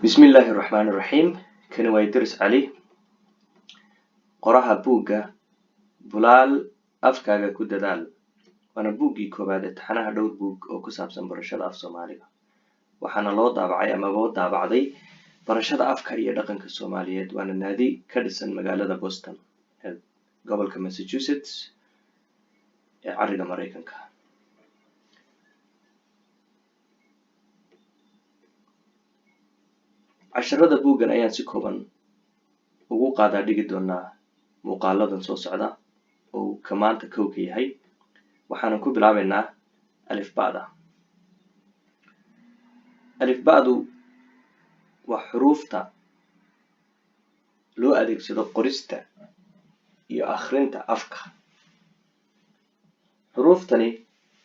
Bismillaahi Raxmaani Raxiim. Kani waa Idris Cali, qoraha buugga Bulaal Afkaaga ku Dadaal, waana buuggii koowaad ee taxanaha dhowr buug oo ku saabsan barashada af Soomaaliga. Waxaana loo daabacay ama loo daabacday Barashada Afka iyo Dhaqanka Soomaaliyeed, waana naadi ka dhisan magaalada Boston ee gobolka Massachusetts ee cariga Maraykanka. Casharada buuggan ayaan si kooban ugu qaadaa dhigi doonaa muuqaaladan soo socda oo ka maanta kow ka yahay. Waxaanan ku bilaabaynaa alifba'da. Alifba'du waa xuruufta loo adeegsado qorista iyo akhrinta afka. Xuruuftani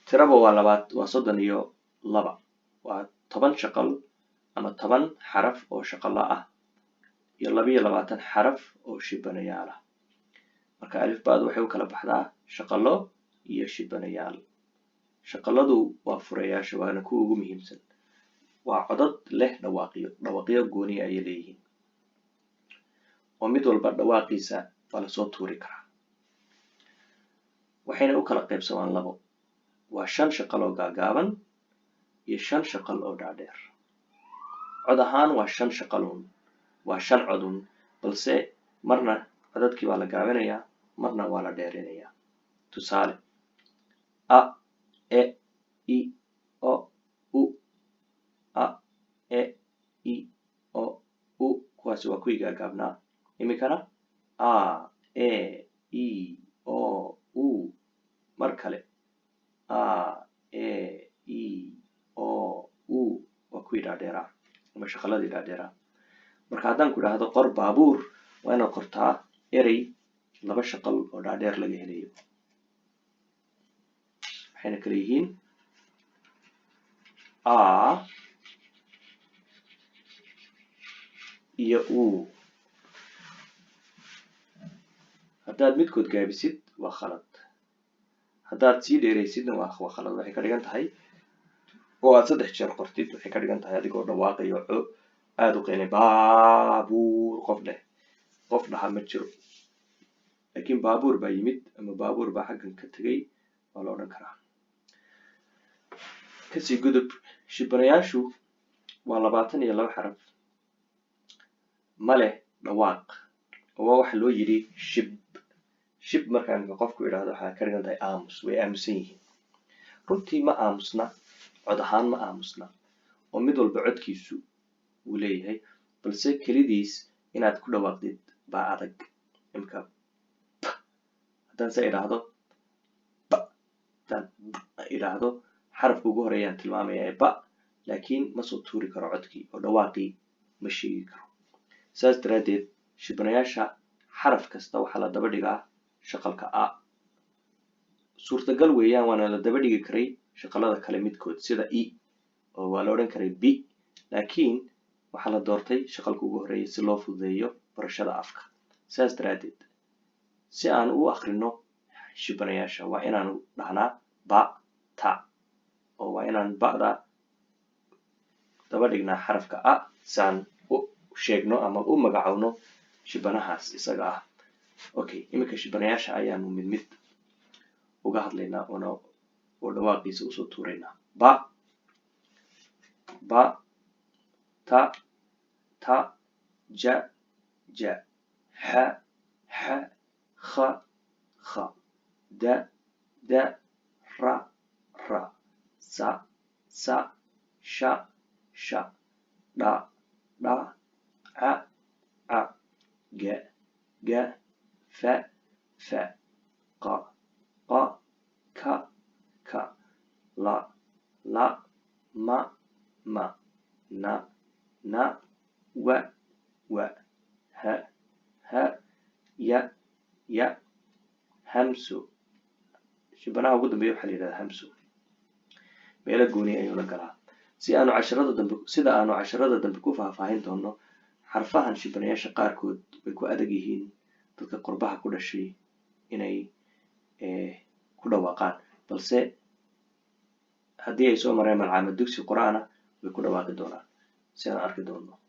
tiraba waa labaad, waa 32, waa 10 shaqal ama 10 xaraf oo shaqalo ah iyo 22 xaraf oo shibanayaal ah. Marka alifba'du waxay u kala baxdaa shaqalo iyo shibanayaal. Shaqaladu waa furayaasha, waana kuwa ugu muhiimsan. Waa codad leh dhawaaqyo, dhawaaqyo gooniya ayay leeyihiin oo mid walba dhawaaqiisa waa lasoo tuuri karaa. Waxayna u kala qaybsamaan labo, waa 5 shaqal oo gaagaaban iyo 5 shaqal oo dhaadheer. Cod ahaan waa 5 shaqaluun, waa 5 codun, balse marna codadkii waa la gaabinayaa, marna waa la dheerinayaa. Tusaale: a, e, i, o, u. A, e, i, o, u, kuwaasi waa kuwii gaagaabnaa. Iminkana a, e, i, o, u. Mar kale a, e, i, o, u waa kuwii dhaadheeraa ama shaqaladii dhaadheeraa. Marka haddaan ku idhaahdo qor baabuur, waa inaad qortaa erey laba shaqal oo dhaadheer laga helayo, waxayna kala yihiin a iyo u. Haddaad midkood gaabisid waa khalad, haddaad sii dheeraysidna waa khalad. Waxay ka dhigan tahay oo aad 3 jeer qortid, waxay ka dhigan tahay adigoo dhawaaqayo co aada u qeynay baabuur. Qof dheh, qof dhaha ma jiro, laakiin baabuur baa yimid ama baabuur baa xaggan ka tegay waa la odhan karaa. Kasii gudub, shibanayaashu waa 22 xaraf, ma leh dhawaaq, oo waa waxa loo yidhi shib shib. Markaa imika qofku idhaahdo waxaa ka dhigan tahay aamus, way aamusan yihiin. Runtii ma aamusna, cod ahaan ma aamusna, oo mid walba codkiisu wuu leeyahay, balse kelidiis inaad ku dhawaaqdid baa adag. Imika p haddaan se idhaahdo ba, haddaan b idhaahdo, xarafka ugu horeeyaan tilmaamaya ee ba, laakiin ma soo tuuri karo codkii oo dhawaaqii ma sheegi karo. Saas daraaddeed shibanayaasha xaraf kasta waxaa la daba dhigaa shaqalka a. Suurtagal weeyaan, waana la daba dhigi karay shaqalada kale midkood sida i, oo waa la odhan karay b, laakiin waxaa la doortay shaqalka ugu horreeya si loo fududeeyo barashada afka. Saas daraaddeed si aan u akhrino shibanayaasha waa inaanu dhahnaa ba ta, oo waa inaan ba'da daba dhignaa xarafka a si aan u sheegno ama u magacowno shibanahaas isaga ah. Okay, iminka shibanayaasha ayaanu mid mid uga hadlaynaa oona oo dhawaaqiisa usoo tuuraynaa. Ba, ba, ta, ta, ja, ja, xa, xa, kha, kha, da, da, ra, ra, sa, sa, sha, sha, dha, dha, ca, ca, ga, ga, fa, fa, qa, qa, ka, ka, la, la, ma, ma, na, na, wa, wa, ha, ha, ya, ya, hamso. Shibanaha ugu dambeeya waxaa la yidhahdaa hamso, meelo gooni ayuuna galaa. Si aanu casharada dambe, sida aanu casharada dambe ku faahfaahin doono, xarfahan shibanayaasha qaarkood way ku adag yihiin dadka qurbaha ku dhashay inay ku dhawaaqaan, balse haddii ay soo mareen malcaamad dugsi qur-aana way ku dhawaaqi doonaan si aan arki doono.